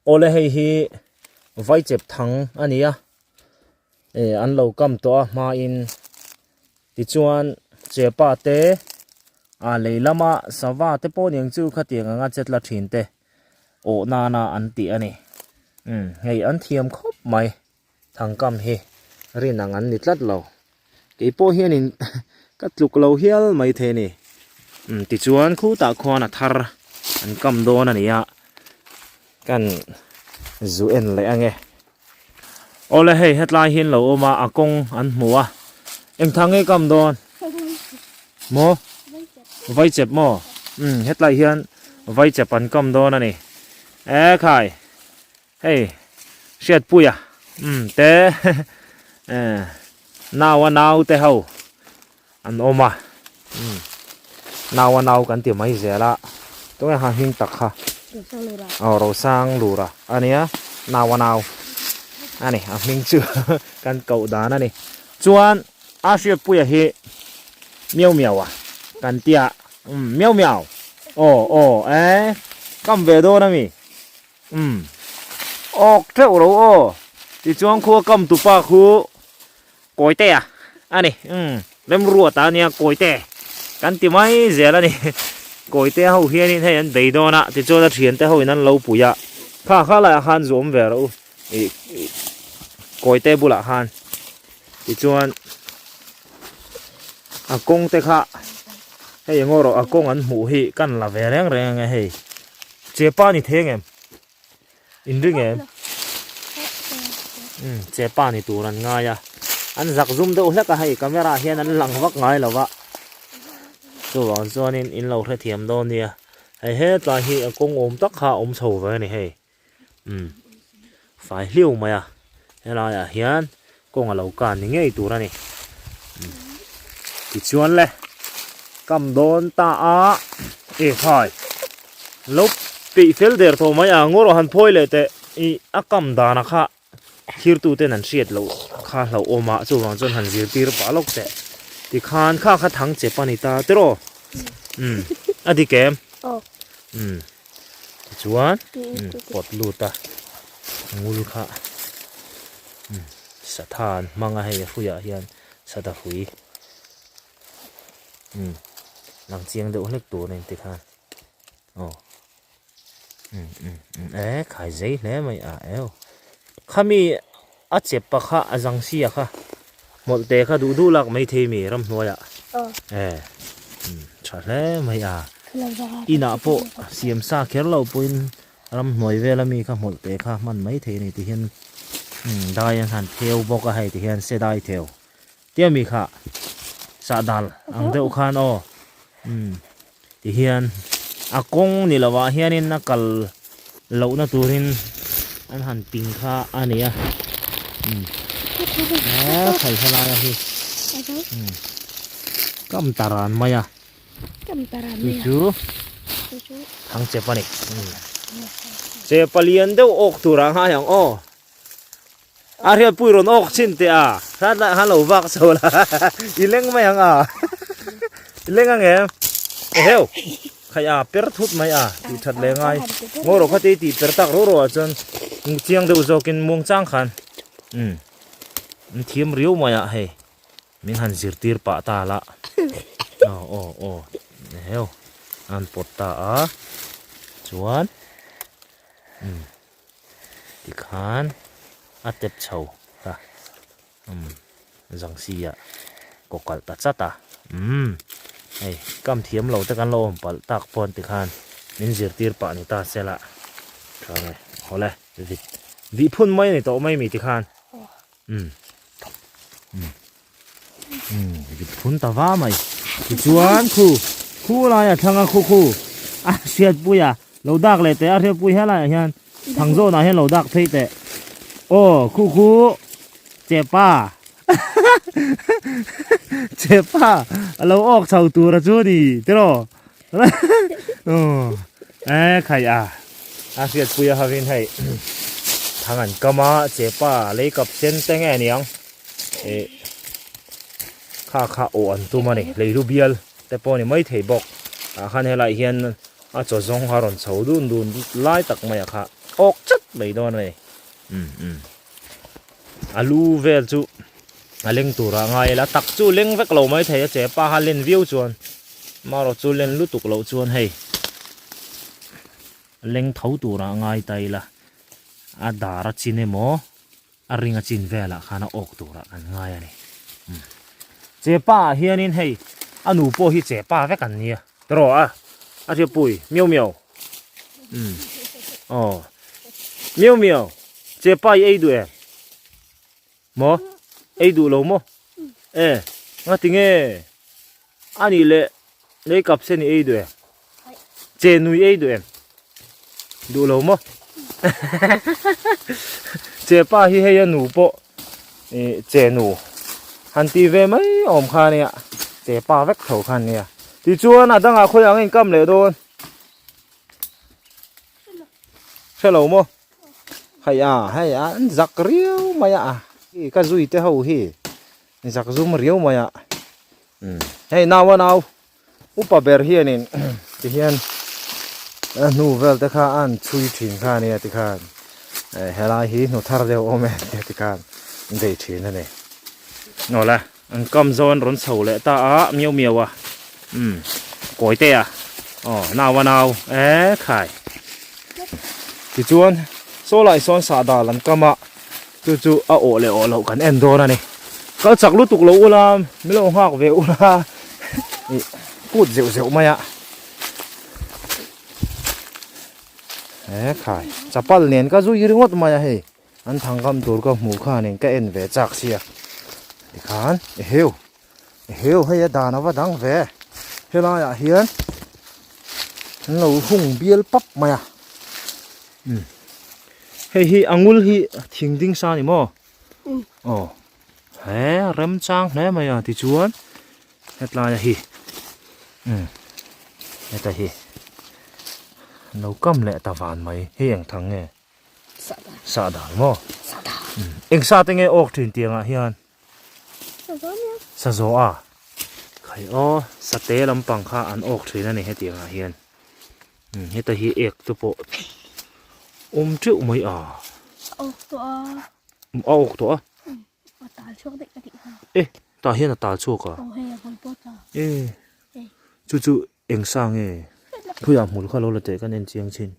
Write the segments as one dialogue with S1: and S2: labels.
S1: Awle hei hi vaichep thang a ni a eh an lo kam tawh a hmain tichuan chepa te ah lei lama sava te pawh niang chu khatiang anga che tla thin te awh nana an tih a ni umm hei an thiam khawp mai thangkam hi rin ang an ni tlat lo keipawh hianin ka tluk lo hial mai thei a ni umm tichuan khutah khuan a thar an kam dawn a ni a kan zu en leh ange awle hei hetlai hi an lo awm a a kawng an hmu a engthang nge kam dawn maw vaichep maw umm hetlai hian vaichep an kam dawn a ni ekhai. Hei Hriatpuia umm te eh naua nau te ho an awm a umm naua nau kan ti mai zel a tunge ha hming tak kha aw Rosang Lura a nia naua nau a ni a hming chu kan koh dan a ni chuan a Hriatpuia hi miau miau a kan tia umm miau miau aw aw eh kam ve dawn a mi. Umm. Awk teuh ro aw. Tichuan khua kam tupa khu Kawite a a ni. Umm. Remruat a nia Kawite kan ti mai zel a ni. Kawite ho hianin hei an bei dawn a, tichuan a thiante ho in an lo pui a. Kha kha laiah khan zu awm ve rawh u. Ih Kawite bulah khan. Tichuan a kawng te kha hei eng erawh a kawng an hmuh hi kan la ve reng reng ang e hei. Chepa ni theng em? In ring em? Umm chepa ni tur an ngai a. An zak zum deuh hlek a hei camera ah hian an lang vak ngai lo va. Chuvang chuanin in lo hrethiam dawn nia. Hei hetlai hi a kawng awm tak kha a awm chho ve a ni hei. Umm fai hliau mai a helai ah hian kawng a lo kan ni ngei tur a ni umm tichuan le kam dawn ta a e khai lo peih fel der tawh mai a ngaw rawh han phawi leh teh ih a kam dan a kha thlir tu ten an hriat loh kha hlauhawm ah chuvang chuan han zirtir pah lawk teh tikhan kha kha thang chep a ni ta tiraw umm a dik em umm. Tichuan pawt lut a ngul kha satha an hmang a hei a hruiah hian satha hrui lang chiang deuh hlek tur a ni tikhan aw e khai zei hle mai a eo khami a chep a kha a zang si a kha hmawlh te kha duh duh lak mai thei mi ramhnuaiah e tha hle mai a inah pawh siam sa kher lo pawhin ramhnuai vel ami kha hmawlh te kha hman mai thei a ni tihian dai an han theu bawk a hei tihian se dai theu tia mi kha sahdal ang deuh khan aw tihian a kawng ni lovah hianin a kal lohna turin an han ping kha a ni a eee khai helai a hi kam ta ran mai a chu chu thang chep a ni chepa lian deuh awk turah ngai ang aw. A hriatpui rawn awk chin teh a, hrat lah khan lo vak chho la, i leng mai ang a, i leng ang em? Eheu, khai a per thut mai a, tih that leh ngai, ngaw rawh kha te i tih per tak ro ro ah chuan chiang deuh zawkin muang chang khan umm an thiam riau mai a hei, min han zirtir pah ta la, aw aw aw eheu an pawt ta a, chuan umm. Tikhan a tep chho ta umm zangsi ah kaw kalh ta chat a umm hei kam thiam lo te kan lo awm palh tak pawn tikhan min zirtir pah ni ta se la tha nge hawle vit vih phun mai a ni tawh mai mi tikhan umm umm umm vit phun ta va mai tichuan khu khu laia thlang a khu khu a hriatpui a lo dak leh teh a hriatpui helaiah hian. Thang zawnah hian lo dak phei teh. Aw khu khu chepa chepa a lo awk chho tur a chu ni tiraw e khai a a hriatpui a hovin hei thang an kam a chepa lei kap sen te nge aniang eh kha kha awh an tum a ni leilu bial te pawh a ni maithei bawk tah khan helaiah hian. A chaw zawng a rawn chho dun dun lai tak mai a kha awk chat mai dawn a ni. Umm umm. A lu vel chu a leng tur ah ngai ila tak chu leng vek lo mai thei a che pa kha len viau chuan marawh chu len lutuk loh chuan hei leng tho tur ah ngai ta ila a dar a chin emaw a ring a chin velah khan a awk turah kan ngai a ni. Umm. Chepa ah hianin hei a nu pawh hi chepa vek an nia tawh a a hria pui miau miau umm aw miau miau chepa i ei duh em maw ei duh lo maw e ngati nge a nih leh lei kap sen i ei duh em che nui ei duh em duh lo maw che pa hi hei a nu pawh ih che nu han tih ve mai awm kha ania che pa vek tho kha ania tichuan a dangah khawiah ang in kam leh dawn hre lo maw hei a hei a an zak riau mai a ka zui te ho hi zak zum riau mai a hei nau a nau. Upa ber hianin tihian a hnu vel te kha a han chhui thin kha ania tikhan helai hi hnu thar deuh awm em te tikhan an bei thin a ni. Awle an kam zawn rawn chho leh ta a miau miau a umm kawi te a aw nau a nau e khai tichuan saw lai sawn sahdal an kam a chu chu a awh leh awh loh kan en dawn a ni kal chak lutuk lo ula min lo nghak ve ula ih kut zeuh zeuh mai a he khai chapal nen ka zui ringawt mai a hei an thangkam tur ka hmuh khanin ka en ve chak sia tikhan eheu eheu hei a dan ava dang ve helaiah hian an lo hung bial pap mai a umm hei hi a ngul hi thing ding sa ni maw aw he remchang hle mai a tichuan hetlai a hi umm heta hi lo kam leh ta van mai hei eng thang nge sah dal maw eng sa te nge awk thin tiangah hian. Sazaw a khai aw sate lampang kha an awk thin a ni hetiang ah hian heta hi ek te pawh awm teuh mai a
S2: a awk tawh a
S1: a awk tawh a
S2: a tal chhuak daih ka tih kha
S1: e tah hian a tal chhuak a
S2: aw hei a vawi pawh ta
S1: e chu chu eng sa nge khawiah hmul kha lo la teh kan en chiang chin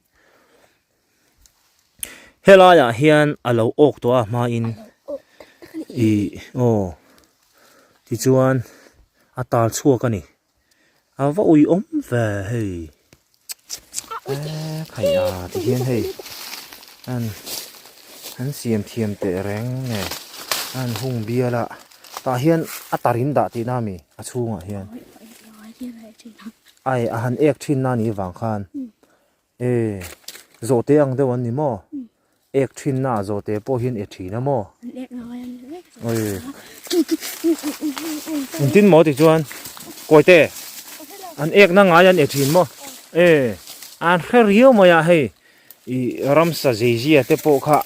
S1: Helaiah hian a lo awk tawh a hmain ih aw tichuan a tal chhuak a ni a va ui awm ve hei eee a tihian hei an an siam thiam teh reng nge an hung bial a tah hian a tarin dah tihna a mi a chhungah hian ai a han ek thin na nih vang khan. E, zawhte ang deuh an ni maw? Ek thin na ah zawhte pawh hian e thin a maw? Oi. Engtin maw ti chuan kawite an ek na ngai an e thin maw? E, an hre riau mai a hei i ramsa zeizia te pawh kha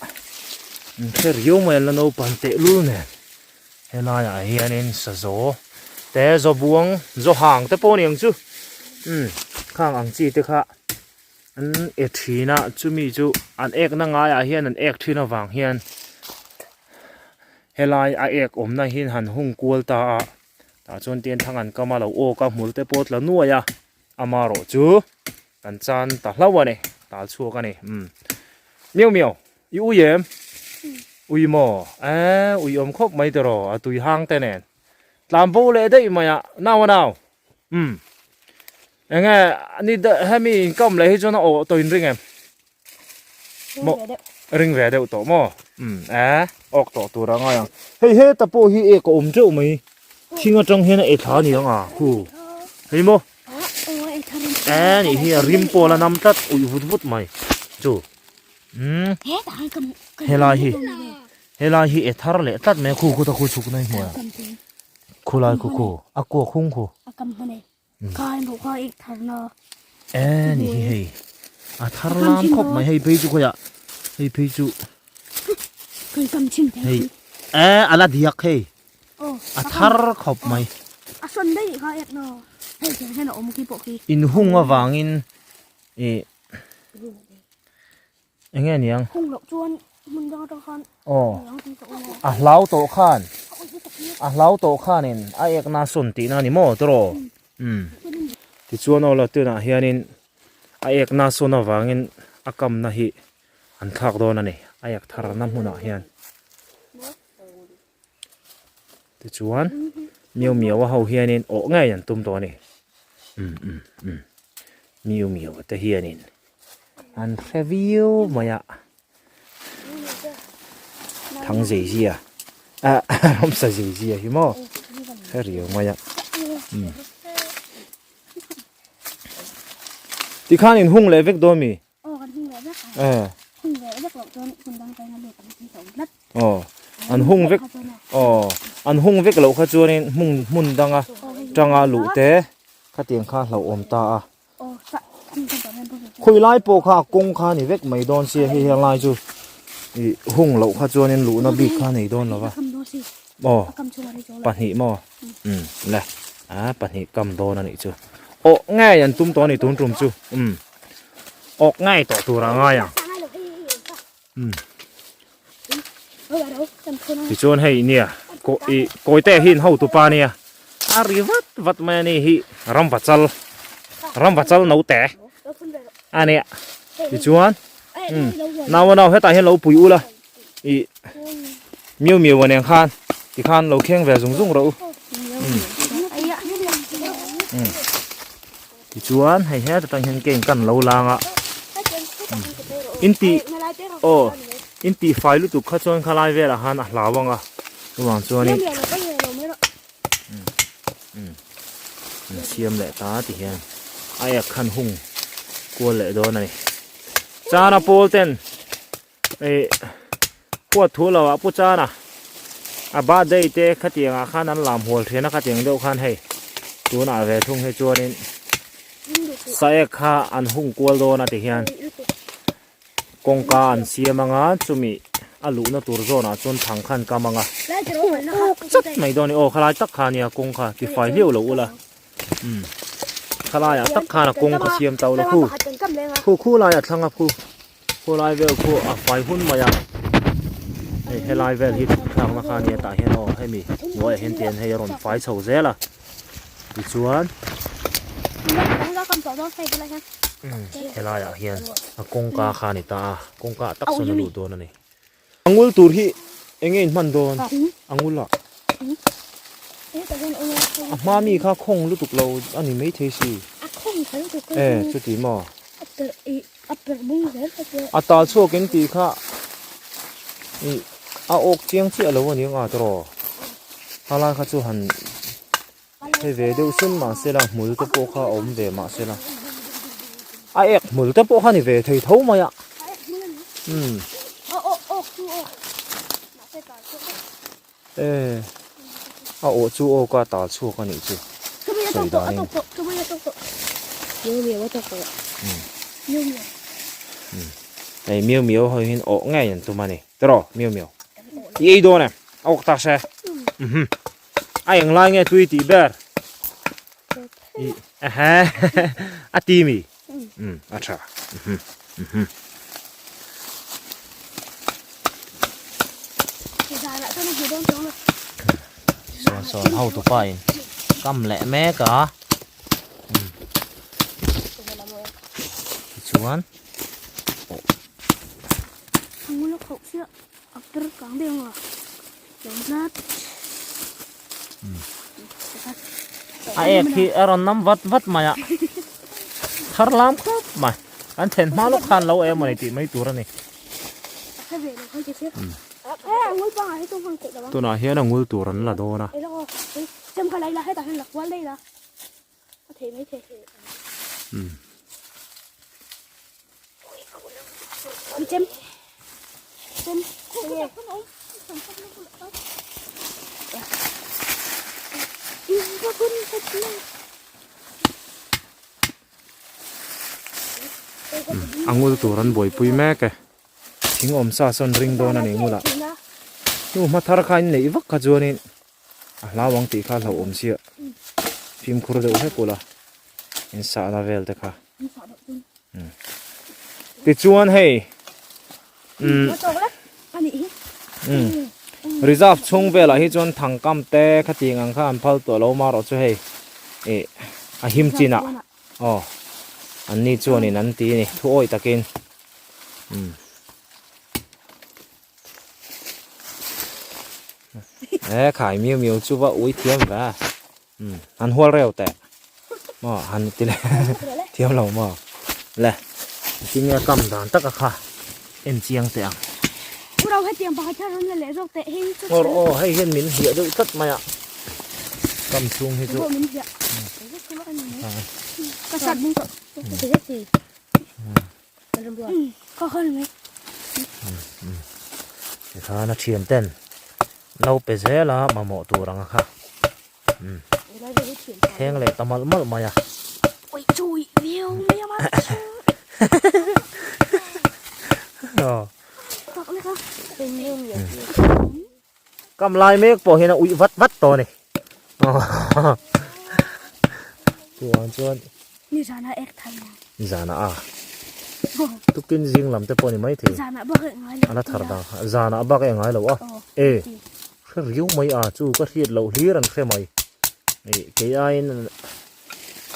S1: an hre riau mai an la naupang tehlul nen helaiah hianin sazaw te zawbuang zawhang te pawh a ni ang chu umm khang ang chi te kha an e thin a chumi chu an ek na ngaiah hian an ek thin avang hian helai a ek awmna hi han hung kual ta a tah chuan tian thang an kam a lo awk a hmul te pawh tla nuai a amarawh chu kan chan ta hlauh a ni tal chhuak a ni umm miau miau. I ui em? Ui maw? Eeh ui awm khawp mai tiraw a tui hang te nen. Tlan bo leh daih mai a, nau a nau. Umm. Enge ni hemi in kam leh hi chuan a awh tawh in ring em? Maw ring ve deuh tawh maw? Umm eh awk tawh tur a ngai ang. Hei heta pawh hi ek a awm teuh mai. Thing atang hian a e thla a ni ang a khu. Hei maw? Eh nih hi a rim pawh a la nam tlat uih vut vut mai chu. Umm helai hi helai hi e thar leh tlat mai a khu khu ta khu chhuk na hi hmuh a khu lai khu khu a kuak hung khu e ni hi hei a thar lam khawp mai hei phei chu khawiah hei phei chu hei e a la diak hei a thar khawp mai in hung avangin. I enge niang?
S2: Hung loh chuan hmun dang atang khan
S1: Aw a hlau tawh khan a hlau tawh khanin a ekna sawn tihna a ni maw tawraw? Umm tichuan aw la tunah hianin a ekna sawn avangin a kamna hi an thlak dawn a ni a ek tharna hmunah hian. Tichuan miau miau a ho hianin awh ngei an tum tawh a ni. Umm umm umm miau miau te hianin an hre viau mai a. Thang zei zia ah ramsa zei zia hi maw hre riau mai a. Umm tikhan in hung leh vek dawn mi?
S2: Aw kan hung leh vek a.
S1: Eh.
S2: Hung leh vek loh chuan hmun dang kaina lut ang tih ka awm tlat.
S1: Aw an hung vek aw an hung vek loh kha chuanin hmun hmun danga tanga luh te khatiang kha hlauhawm ta a. Khawi lai pawh kha kawng kha ni vek mai dawn sia hei heng lai chu ih hung loh kha chuanin luhna bik kha nei dawn lo va. Aw pahnih maw umm le a pahnih kam dawn a nih chu. Aw ngei an tum tawh a ni tun tum chu umm. Awk ngei tawh tur a ngai ang. Umm. Tichuan hei nia kaw ih kawite hi in hotu pa nia a ri vat vat mai a ni hi ramvachal ramvachal naute a nia tichuan umm nau a nau hetah hian lo pui ula ih miu miu a nen khan tikhan lo kheng ve zung zung rawh u umm umm. Tichuan hei heta tang hian ke in kan lo lang a in tih aw in tih fai lutuk kha chuan khalai velah khan a hlau ang a chuvang chuanin an siam leh ta ti hian a ek khan hung kual leh dawn a ni chana pawl ten ih huat thu lo ah pu chana a birthday te khatiang ah khan an lam hual thin a khatiang deuh khan hei tunah ve thung hi chuanin saek kha an hung kual dawn a ti hian kawngka an siam anga chumi a luhna tur zawnah chuan thang khan kam anga chat mai dawn a ni aw khalai tak kha ania kawng kha tifai hliau lo ula umm khalaiah tak khan a kawng kha siam tau la khu khu khu laiah thlang a khu. Khawlai vel khu a fai hun mai a, hei helai vel hi thlakna kha ania tah hian aw hemi hnuaiah hian tian hei a rawn fai chho zel a tichuan helaiah hian a kawngka kha a ni ta a kawngka ah tak sawn a luh dawn a ni. A ngul tur hi eng nge in hman dawn a ngul ah a hma mi kha khawng lutuk lo a ni maithei si e chuti maw. A tal chhuak in tih kha ih a awk chiang chiah lo a ni ang a tawraw a lai kha chu han hei ve deuh sun mahse la hmul te pawh kha a awm ve mahse la a ek hmul te pawh kha ni ve thei tho mai a umm e a awh chu awk a tal chhuak a nih chu sawi danin hei miau miau ho hian awh ngei an tum a ni tawraw miau miau i ei dawn em a awk tak se mhm. A eng lai nge tui tih ber? I ehe a ti mi? Um a tha. Mhm mhm. Sawn sawn ho tu pa in kam leh mek a. Um. Tichuan. A ek hi a rawn nam vat vat mai a thar lam khawp mai an then hma lawk khan lo em ani tih mai tur a ni tunah hian a ngul tur an la dawn a. A ngul tur an buaipui mek e. Thing awm sa sawn ring dawn a ni ngula. Hnu hma thar kha in neih vak kha chuanin a hlau ang tih kha hlauhawm chiah. Fimkhur deuh hlek ula in sahna vel te kha. Tichuan hei reserve chhung velah hi chuan thangkam te khatiang ang kha an phal tawh lo marawh chu hei ih a him chinah aw an ni chuanin an ti a ni thu awih takin umm. E khai miu miu chu va ui thiam ve umm han hual reuh teh maw han ti leh thiam lo maw le tinge kam dan taka kha en chiang teh ang.
S2: U ro hetiang pakhat hian rawn la leh zawk teh hei chu
S1: Ngawr aw hei hian min hliah deuh tlat mai a kam chhung hi chu
S2: min hliah ka sat bung tawh
S1: Tikhan a thian ten no pe zel a mamawh tur ang a kha thleng leh ta malh malh mai a. Kam lai mek pawh hian a uih vat vat tawh a ni. Chuan chuan
S2: Nizana ek thai na.
S1: Nizana a. Tukin zing lam te pawh ni mai thei.
S2: Zana bak e ngai lo.
S1: Ala thar dang. Zana bak e ngai lo a. E. Hre riu mai a chu ka hriat loh hlir an hre mai. E kei aiin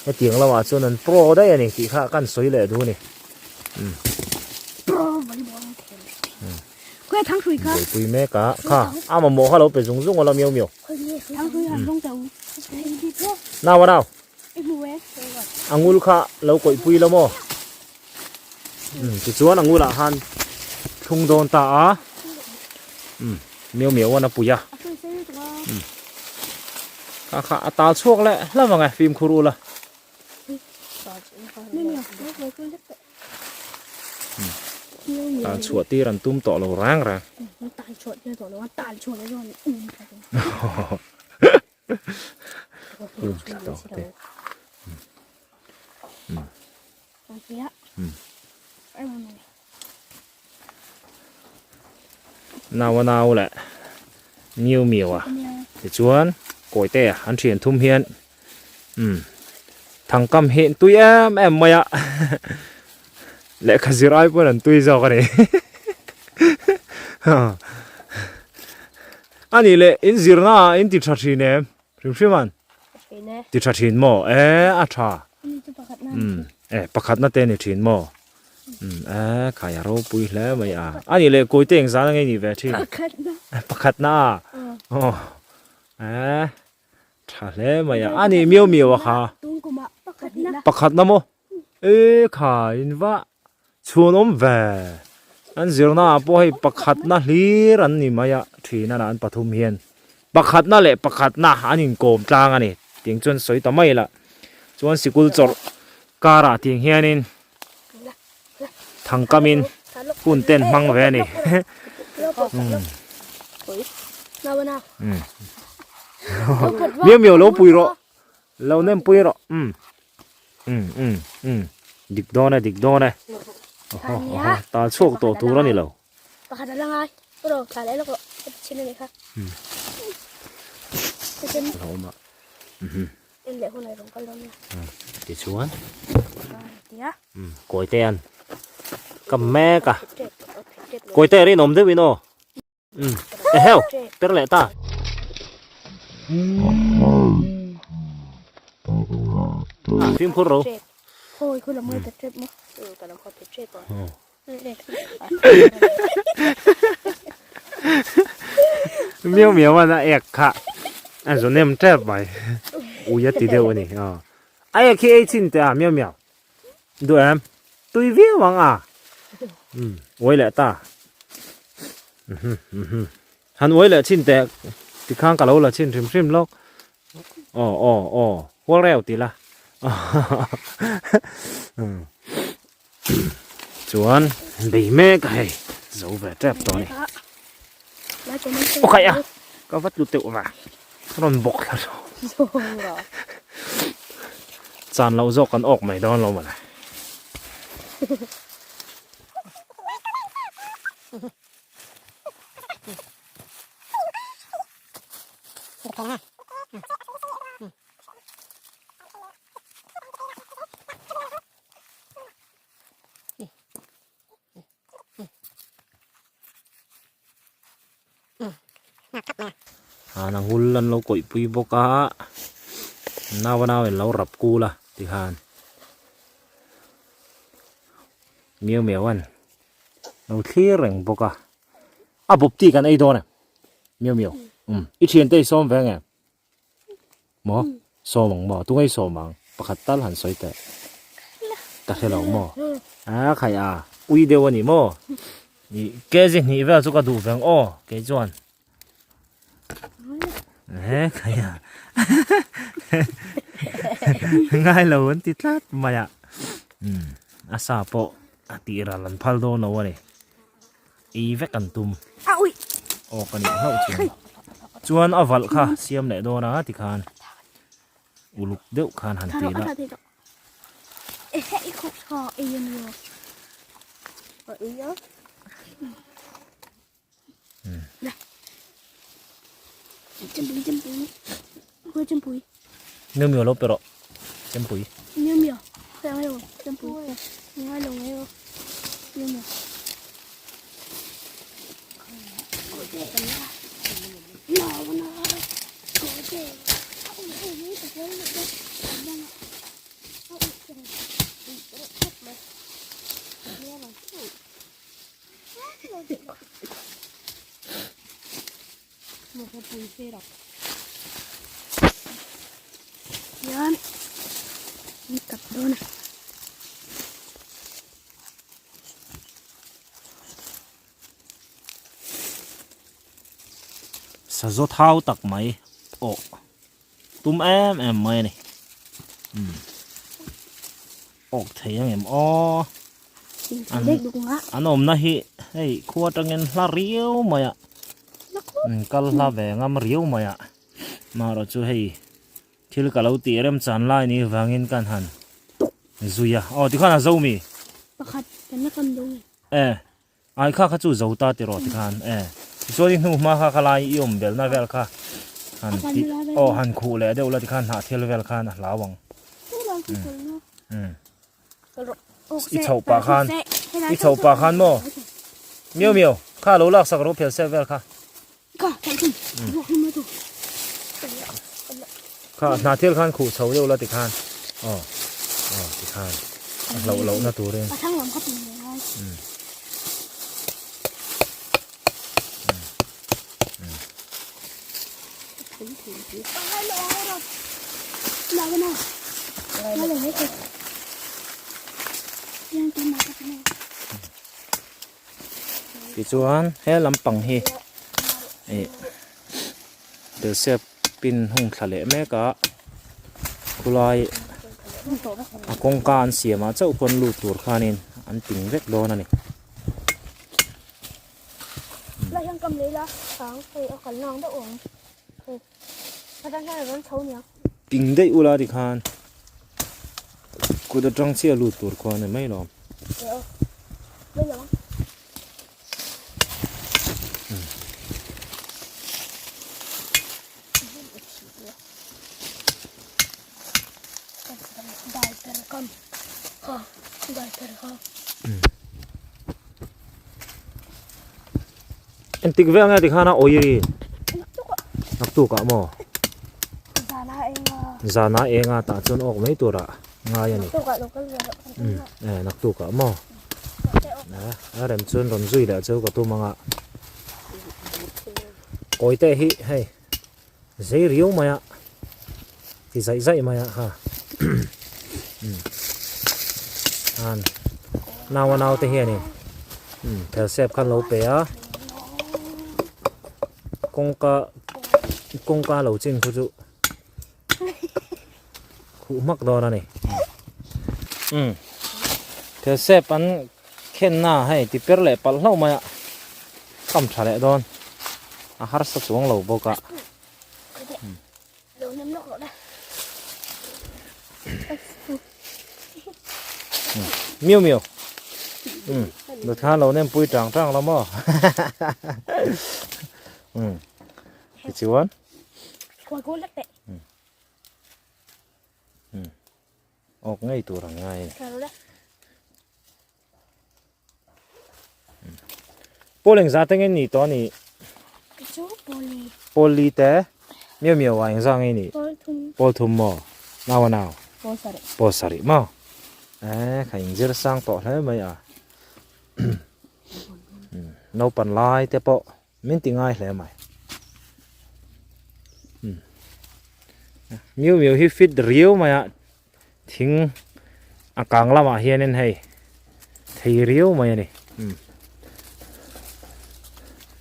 S1: hetiang lamah chuan an pro daih a ni tih kha kan sawi leh duh a ni.
S2: Pro volleyball an khel. Khawi thang hrui kha.
S1: Buaipui mek a kha a mamawh kha lo pe zung zung a la miau miau.
S2: Thang hrui han rawng teh u.
S1: Nau a nau. A ngul kha lo kawih pui lo maw? Umm tichuan a ngulah khan thlung dawn ta a. Umm miau miau an a pui a. Umm kha kha a tal chhuak leh hlauh ang e fimkhur ula. Tan chhuah tir an tum tawh lo rang rang. Nau a nau leh miu miu a tichuan kawi te an thian thum hian umm thangkam hi an tui em em mai a lehkha zir ai pawn an tui zawk a ni a nih leh in zirna ah in ti tha thin em hrim hrim an ti tha thin maw e a tha umm e pakhatna te a ni thin maw umm e khai a ropui hle mai a a nih leh kawi te engzan a ngei ni ve thin pakhatna aw e Tha hle mai a, ani miau miau a kha. Pakhatna maw? E kha in va chhuan awm ve. An zirna ah pawh hei pakhatna hlir an ni mai a, thina lah an pathum hian. Pakhatna leh pakhatna an inkawm tlang a ni tiang chuan sawi ta mai la. Chuan sikul chawrh karah tiang hianin thangkamin hun ten hmang ve a ni. Miau miau lo pui rawh lo nem pui rawh um um um um dik dawn e dik dawn e tal chhuak tawh tur a ni lo.
S2: Pakhat a la ngai rawh thla leh lawk rawh ka ti chhin a nih kha. En leh hun a rawn kal dawn nia.
S1: Tichuan kawi te an kam mek a kawi te rinawm deuh in aw eheu per leh ta. Fimkhur ro.
S2: Khawi khu lam ngai ta tep maw. Ka lam khaw phet tep aw.
S1: Miau miau an a ek kha a zu nem tep mai ui a ti deuh a ni aw a ek hi ei chin teh a miau miau duh em tui viau ang a umm uai leh ta han uai leh chin teh tikhan ka lo la chin hrim hrim lawk aw aw aw hual reuh ti la umm. Chuan bei mek a hei zo ve tep tawh a ni. Aw kai a ka va tlu teuh va rawn bawk thla rawh. Chan loh zawk kan awk mai dawn lo mawle. Tikhan a ngul an lo kawih pui bawk a, nau a nau in lo rap kul a tikhan miau miau an lo thlir reng bawk a, a bawp tih kan ei dawn em miau miau um i thiante i sawm ve nge maw sawm ang maw tunge i sawm ang pakhat tal han sawi teh ka hre lo maw a khai a ui deuh a ni maw ih kg hnih vel chu ka duh veng aw kei chuan he khai a ngai lo an ti tlat mai a um a sa pawh a tih ral an phal dawn lo a ni. Ei vek an tum. Aw ka nih hlauh chuan. Chuan a valh kha siam leh dawn a tikhan uluk deuh khan han ti la. Miau miau lo pe rawh chempui.
S2: Miau miau ka ngai lo chempui ngai lo ngai lo miau miau. Hian an tap dawn a.
S1: Sazaw thau tak mai awh tum em em mai a ni. Umm awk thei ang em aw. An awmna hi hei khua atangin hla riau mai a kal hla ve ngam riau mai a marawh chu hei thil ka lo tih rem chan lai ni vangin kan han zui a aw tikhan a zo mi
S2: pakhat kan la kam dawn nge
S1: e ai kha kha chu zo ta tiraw tikhan e tichuan i hnu hma kha khalai i awm belna vel kha han ti aw han khuh leh deuh la tikhan hnah thil vel khan a hlau ang um I chhoh pah khan i chhoh pah khan maw miau miau kha lo lak sak ro phel sep vel kha kha hna thil khan khuh chho deuh la ti khan aw aw ti khan a hloh loh na turin Tichuan he lampang hi ih belsep pin hung thla leh mek a khulai a kawngka an siam ah chauh pawn lut tur khanin an ping vek dawn a ni.
S2: La hian kam lei la ang hei a kal nang deuh ang hei atang hian a rawn chho nia.
S1: Ping daih ula tikhan kut atang chiah lut tur khuan a ni mai lawm. Engtik vel nge tikhan a awi ri? Naktuk ah maw? Zana enga tah chuan awk mai turah ngai a ni. Naktuk ah maw? A rem chuan rawn zui leh chu ka tum anga. Kawite hi hei. Zei riau mai a, ti zaih zaih mai a ha an nau a nau te hianin phel sep khan lo pe a kawngka kawngka lo chin khu chu khuh hmak dawn a ni phel sep an khenna hei ti per leh palh hlauh mai a kam tha leh dawn a harsa chuang lo bawk a miu miu được kha lo nem pui tang tang lo maw tichuan Awk ngei tur ang ngai a ni. Pawl engzah te nge ni tawh a ni? Pawl li te. Miau miau a engzah nge nih?
S2: Pawl thum.
S1: Pawl thum maw? Nau a nau?
S2: Pawl sarih.
S1: Pawl sarih maw? Eh kha inzir sang tawh hle mai a. Naupan lai te pawh min ti ngai hle mai. Miau miau hi fit riau mai a thing a kang lamah hianin hei thei riau mai a ni.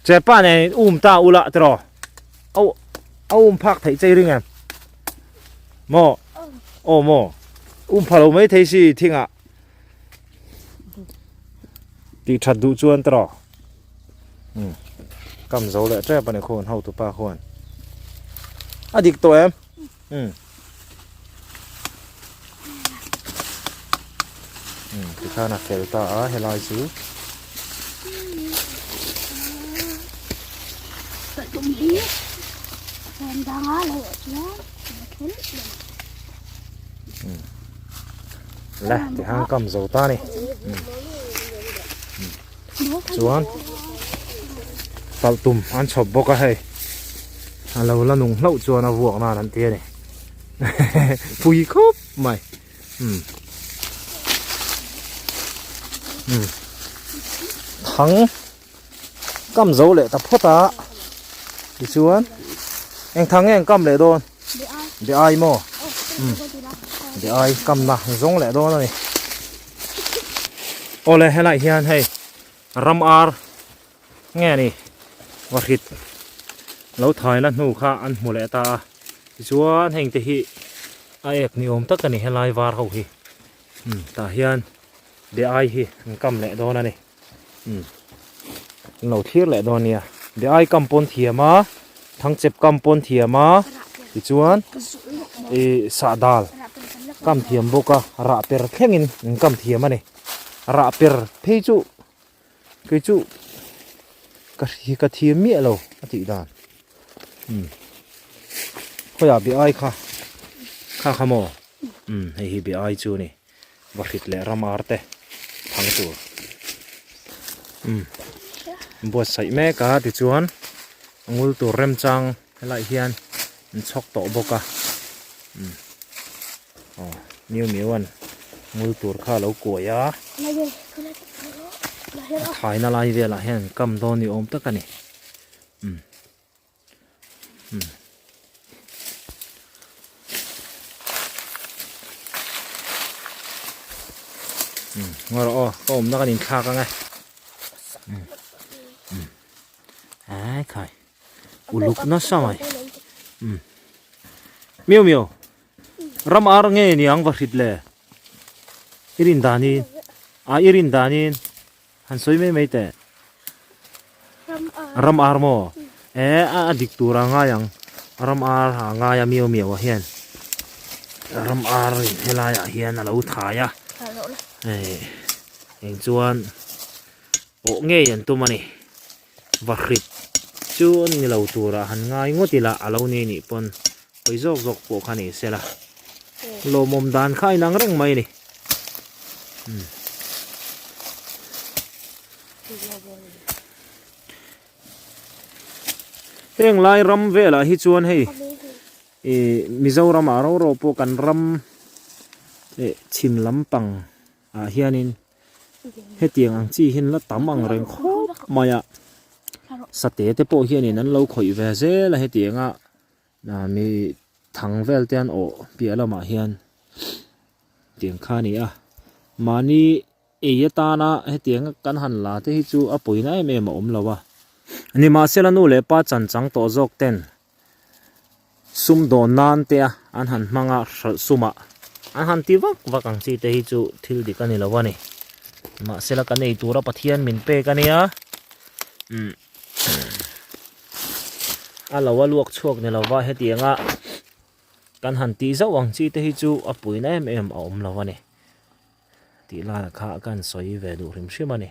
S1: Chepa nen um ta ula tiraw a um phak theih chei ring em? Maw? Aw maw? Um pha lo mai thei si thingah tih that duh chuan tiraw um kam zo leh tep ani khuan hotu pa khuan a dik tawh em um um tikhan a fel ta a helai chu Le ti hang kam zo ta ni. Chuan talh tum an chhawp bawk a hei. A lo la nung hlauh chuan a vuak nan an ti a ni. Pui khawp mai. Thang kam zo leh ta phawt a tichuan eng thang nge an kam leh dawn be ai maw be ai kam na zawng leh dawn a ni awle helai hian hei ram ar nge ni vahrit lo thai na hnu kha an hmu leh ta a tichuan heng te hi a ek ni awm tak a ni helai var ho hi tah hian be ai hi an kam leh dawn a ni. Umm an lo thlir leh dawn nia be ai kam pawn thiam a thangchep kam pawn thiam a tichuan ih sahdal kam thiam bawk a rah per thlengin an kam thiam a ni rah per phei chu kei chu ka hri ka thiam miah lo a tih dan umm khawiah be ai kha kha kha maw umm hei hi be ai chu a ni. Va hrit leh ram ar te thang tur umm buatsaih mek a tichuan a ngul tur remchang helaiah hian an chhawk tawh bawk a umm aw miu miu an ngul tur kha a lo kuai a a thaina lai velah hian an kam dawn ni awm tak a ni umm. Ngaw rawh aw ka awmna kan inthlak ang e ai khai uluk nasa mai miau miau ram ar nge niang va hrit le i rin danin a i rin danin Han sawi mai mai teh. Ram ar maw? E a dik tur a ngai ang. Ram ar a ngai a miau miau ah hian. Ram ar in helai ah hian a lo thai a. Hei eng chuan awh ngei an tum a ni. Va hrit chu an ni lo tur ah han ngai ngawt ila a lo ni nih pawn hawi zawk zawk pawh kha ni sela. Lawmawm dan kha a inang reng mai a ni. Heng lai ram velah hi chuan hei ih Mizoram ah ro ro pawh kan ram eh chhim lampang ah hianin hetiang ang chi hian la tam ang reng khawp mai a sate te pawh hianin an lo khawih ve zel a hetiang a mi thang vel te an awh piah lamah hian tiang kha a ni a mahni ei atana hetiang kan han la te hi chu a pawina em em a awm lo a nimahsela nu leh pa chan chang tawh zawk ten sum dawn nan te a an han hmang a hralh sumah an han ti vak vak ang chi te hi chu thil dik a ni lo a ni mahsela kan ei tura Pathian min pek a nia umm a lo a luak chhuak ni lova hetianga kan han tih zauh ang chi te hi chu a puina em em a awm lo a ni tih lai kha kan sawi ve duh hrim hrim a ni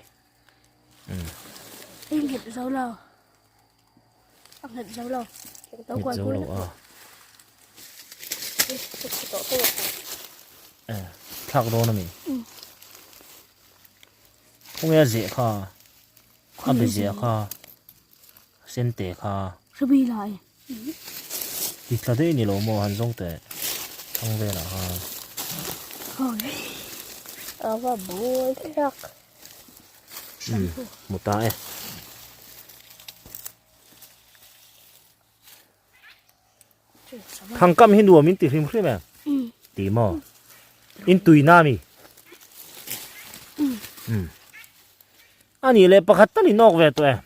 S1: umm.
S2: Nghet zo lo. A nghet zo lo.
S1: Nghet zo lo a. Eh, thlak dawn ami. Khawnge a zeh kha. A be zeh kha. Sen te kha.
S2: Hrabi lai.
S1: Ti tla daih ni lo maw han zawng teh thang velah khan.
S2: A va buai thlak.
S1: Umm hmu ta e. Thangkam hi nuam in ti hrim hrim em? Ti maw? In tui na mi? Umm. A nih leh pakhat tal in awk ve tawh em?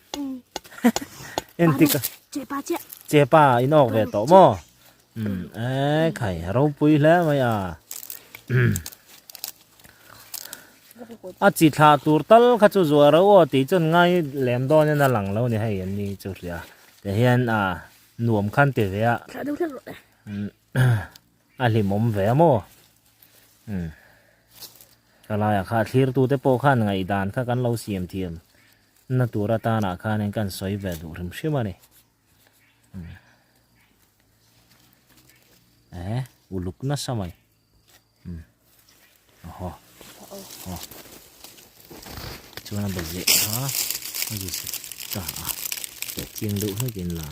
S1: Entik a?
S2: Chepa chiah.
S1: Chepa in awk ve tawh maw? Umm e khai ropui hle mai a. A chi thlah tur tal kha chu zuah ro aw tih chuan ngai lem dawn in a lang lo ni hei an ni chu hria. Tah hian a nuam khan ti ve a.
S2: Thlah deuh hlek rawh e.
S1: A hlimawm ve a maw? Umm. Ka laiah kha thlirtute pawh khan ngaihdan kha kan lo siam thiam na tur atanah khanin kan sawi ve duh hrim hrim a ni. Eh, uluk nasa mai. Um. Oho. Oho. Chuan a bazeh kha a zu ta a. Chiang deuh hlekin la.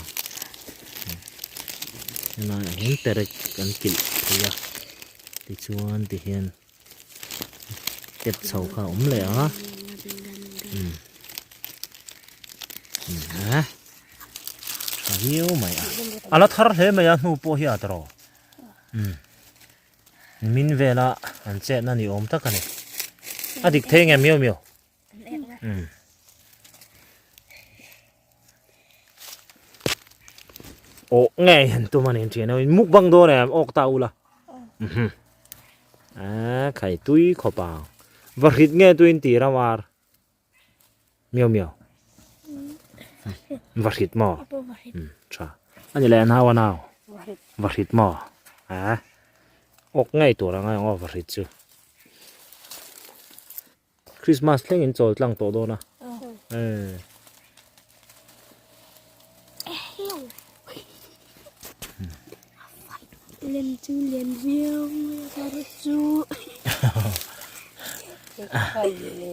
S1: Helaiah hian terek kan kilh thei a. Tichuan tihian step chho kha a awm leh a umm umm eh tha viau mai a a la thar hle mai a hnu pawh hi a tawrh umm min vela an chetna ni awm tak a ni a dik thei nge miau miau. Umm. Awh ngei han tum a ni thian ho in mukbang dawn em awk ta ula. Mhm. A khai tui khawp ang. Va hrit nge tuin ti ramar. Miau miau. Va hrit maw? Um tha. Ani leh nau a nau. Va hrit maw? A. Awk ngei tur ang a aw va hrit chu. Christmas thleng in chawl tlang tawh dawn a. Eh.
S2: Len chu len viau kar chu.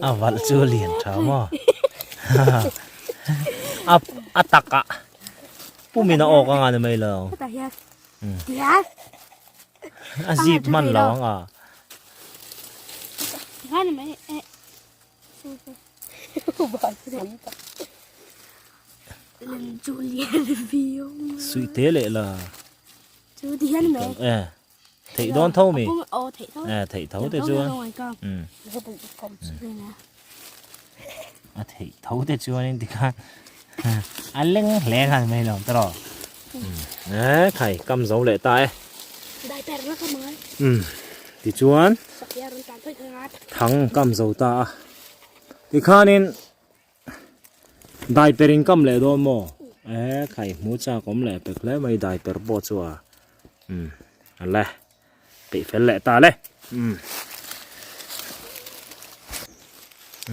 S1: A valh chu lian tha maw. A a taka pumin a awk anga ni mai lo. A zip hman lo ang a. Suih te leh la. Eh theih dawn tho mi. Eh theih tho te chuan. A theih tho te chuan tikhan a leng hle khan mai lo tawh. Eh khai kam zo leh ta e. Um tichuan thang kam zo ta a. Tikhanin dai per in kam leh dawn maw? Eh khai hmu chak awm leh pek hle mai dai per pawh chu a. Um a le. Peih fel leh ta le. Um.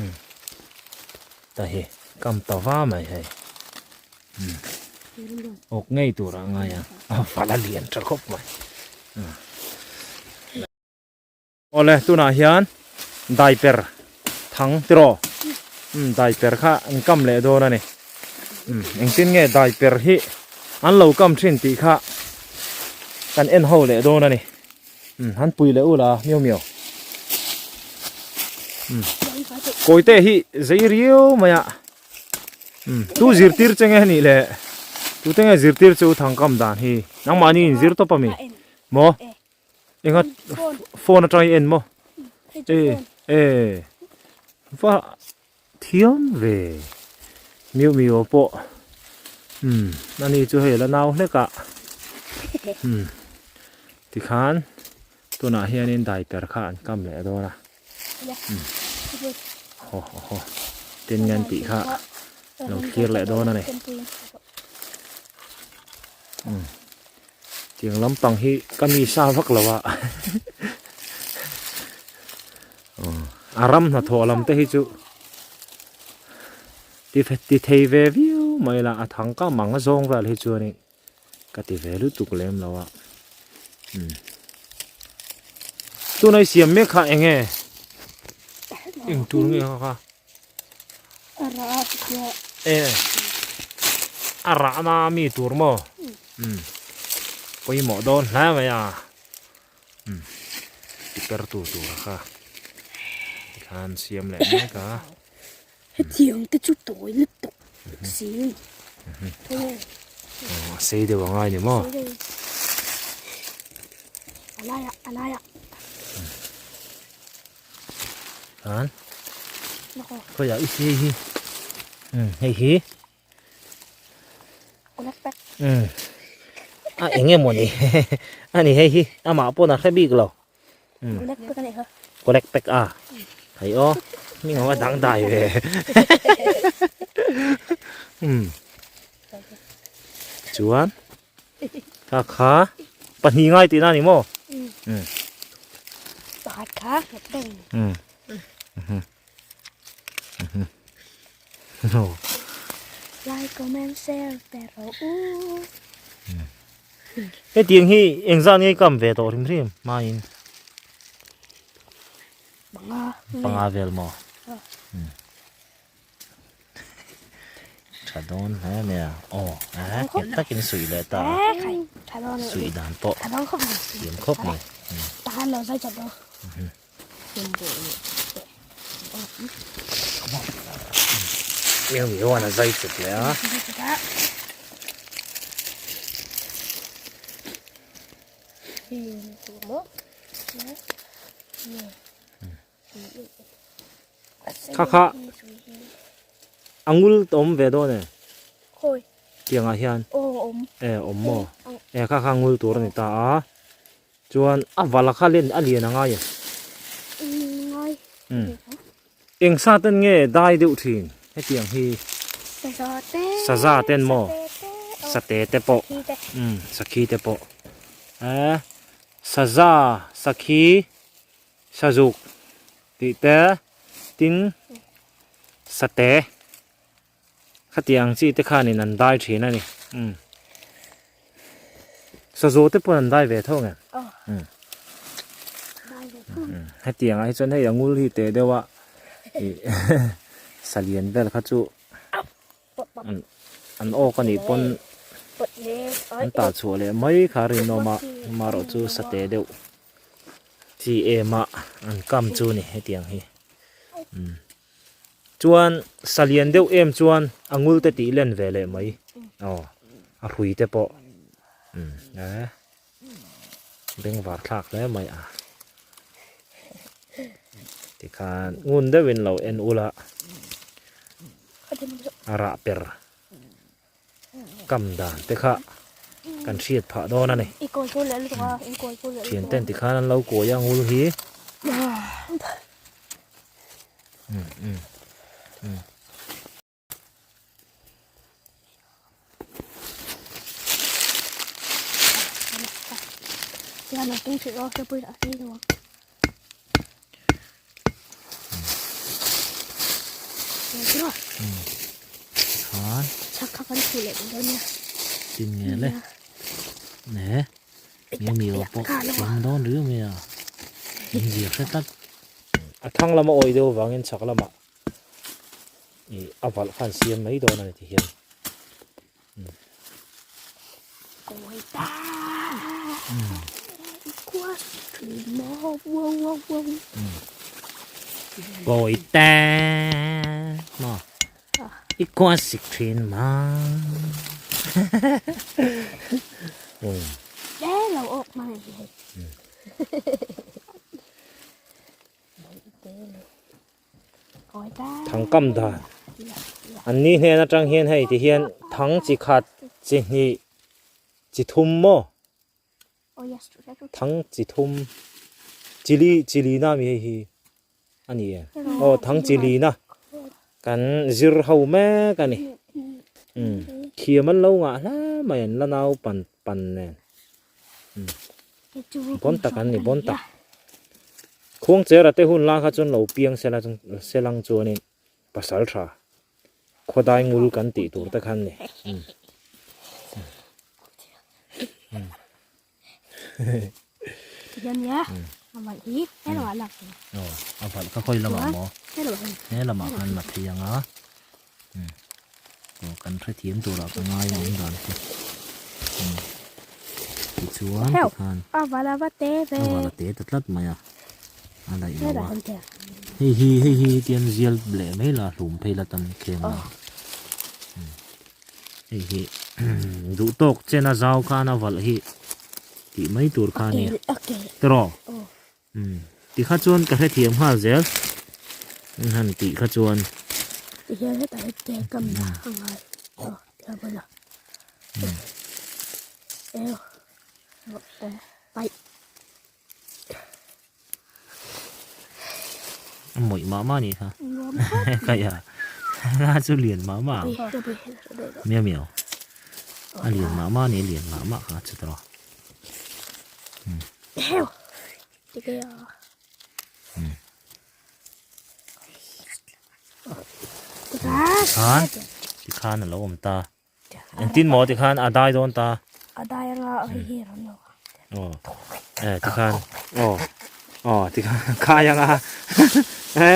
S1: Um. Ta hi kam ta va mai hei. Um. Ok ngei tur a ngai a. A vala lian tha khawp mai. Um. Awle tunah hian daiper thang tiraw umm daiper kha an kam leh dawn a ni umm engtin nge daiper hi an lo kam thin tih kha kan en ho leh dawn a ni umm han pui leh ula miau miau umm kawite hi zei riau mai a umm tu zirtir che nge nih le tute nge zirtir chu thangkam dan hi nangmahni in zir tawp a mi maw. Enga phone atang i en maw? E e va thiam ve miu miu pawh umm ani chu hei la nau hlek a umm tikhan tunah hianin dai per kha an kam leh dawn a umm haw haw tin nge an tih kha lo thlir leh dawn a ni umm. Tiang lampang hi ka mi sa vak lo a a ram hnathawh lam te hi chu ti thei ve viau mai la a thang ka mang a zawng vel hi chuanin ka ti ve lutuk lem lo a tuna i siam mek kha eng nge eng tur nge kha kha e a rah na mi tur maw. Pawimawh dawn hle mai a. Umm ti per tu tur kha tikhan siam leh mek a.
S2: Hetiang te chu tawi lutuk si a ni.
S1: Aw a sei deuh angai ni maw?
S2: A laiah a laiah.
S1: Khan khawiah i sei hi umm hei hi. Umm a eng emaw ni a ni hei hi amah pawn a hre bik lo umm collect pack a hei aw hming ang a dang dai ve umm chuan kha kha pahnih ngai tihna a ni maw umm
S2: pakhat kha
S1: umm
S2: Like, comment, share pe rawh u.
S1: Hetiang hi engzah nge kam ve tawh hrim hrim hmain?
S2: Panga.
S1: Panga vel maw? Tha dawn hle mai a. Aw, a nghet takin suih leh ta a. Suih dan pawh thiam khawp mai.
S2: Tahan lo zai chat lo.
S1: Miau miau an a zai chep leh a. Kha kha a ngul ta awm ve dawn e. Tiangah hian e awm maw e kha kha ngul tur a ni ta a. Chuan a vala kha len a lian a ngai em?
S2: Ngai.
S1: Umm. Eng sa ten nge dai deuh thin hetiang hi?
S2: Saza te.
S1: Saza ten maw? Sate te pawh. Umm sakhi te pawh. Eh saza, sakhi, sazuk tih te tin sate Khatiang chi te khanin an dai thin a ni. Umm. Sazaw te pawh an dai ve tho nge. Umm. Hetiang ah hi chuan hei a ngul hi teh deuh a ih salian vel kha chu an awk a nih pawn an tah chhuah leh mai kha a rinawm a amaherawh chu sa teh deuh chi em a an kam chu a ni hetiang hi. Umm. Chuan sa lian deuh em chuan a ngul te tih len ve leh mai aw a hrui te pawh umm eh bengvar thlak hle mai a tikhan ngun deuhin lo en ula a rah per kam dan te kha kan hriat phah dawn a ni. Thian ten tikhan an lo kawi a ngul hi. Tin nge le ne nge mi aw pawh thiam dawn riau mai a in zir hre tlat a thang lama awi deuh avangin chhak lamah ih a valh khan siam mai dawn a ni ti hian. Kawi ta maw i khua sik thin ma Thang kam dan an ni hnen atang hian hei ti hian thang chi khat chi hnih chi thum maw thang chi thum chi li chi li na mi hei hi a ni em aw thang chi li na kan zir ho mek a ni umm thiam an lo ngah hle mai an la nau pan pan nen. Bawn tak an ni bawn tak. Khuangchera te hun lai kha chuan lo piang sela chuan selang chuanin pasal tha khawdai ngul kan tih tur te khan ni. A valh kha khawi lamah maw? He lamah khan la phei ang a. Aw kan hrethiam turah ka ngai a awm dan te. Tichuan tikhan
S2: A vala va te ve.
S1: A vala te ta tlat mai a. A daih lo a. Hei hi hei hi tian zial leh mai la hlum phei la tam kheng a. Hei hi duh tawk chen a zau khan a valh hi tih mai tur kha a ni. Tiraw? Umm tikha chuan ka hrethiam nghal zel an han tih kha chuan.
S2: Tihian hetah hi te kam la a ngai aw ti a bawlh a eo paih.
S1: A mawih mah mah a nih kha kaih a la chu lian mah mah ang miau miau a lian mah mah a ni a lian mah mah kha chutawh.
S2: Heo ti cái
S1: Khan ti khan a lo awm ta engtin maw ti khan a dai dawn ta
S2: a dai anga hei hi a rawn lo
S1: aw e ti khan aw aw ti khan khai anga e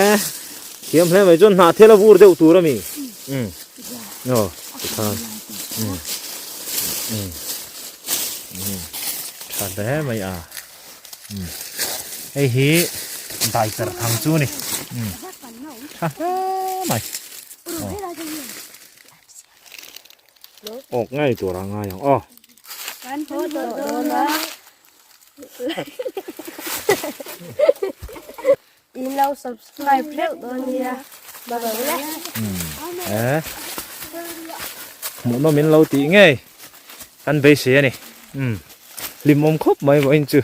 S1: thiam hle mai chuan hnah thel a vur deuh tur a mi um aw ti khan um um um tha hle mai a. Hei hi dai cher thang chu a ni. Tha hle mai. Awk ngei tur a ngai ang aw.
S2: Kan haw tawh dawn a. In lo subscribe hleuh dawn nia. Bye bye.
S1: Eh. Hmuhnawm in lo tih ngei. Kan beisei a ni. Hlimawm khawp mai vawiin chu.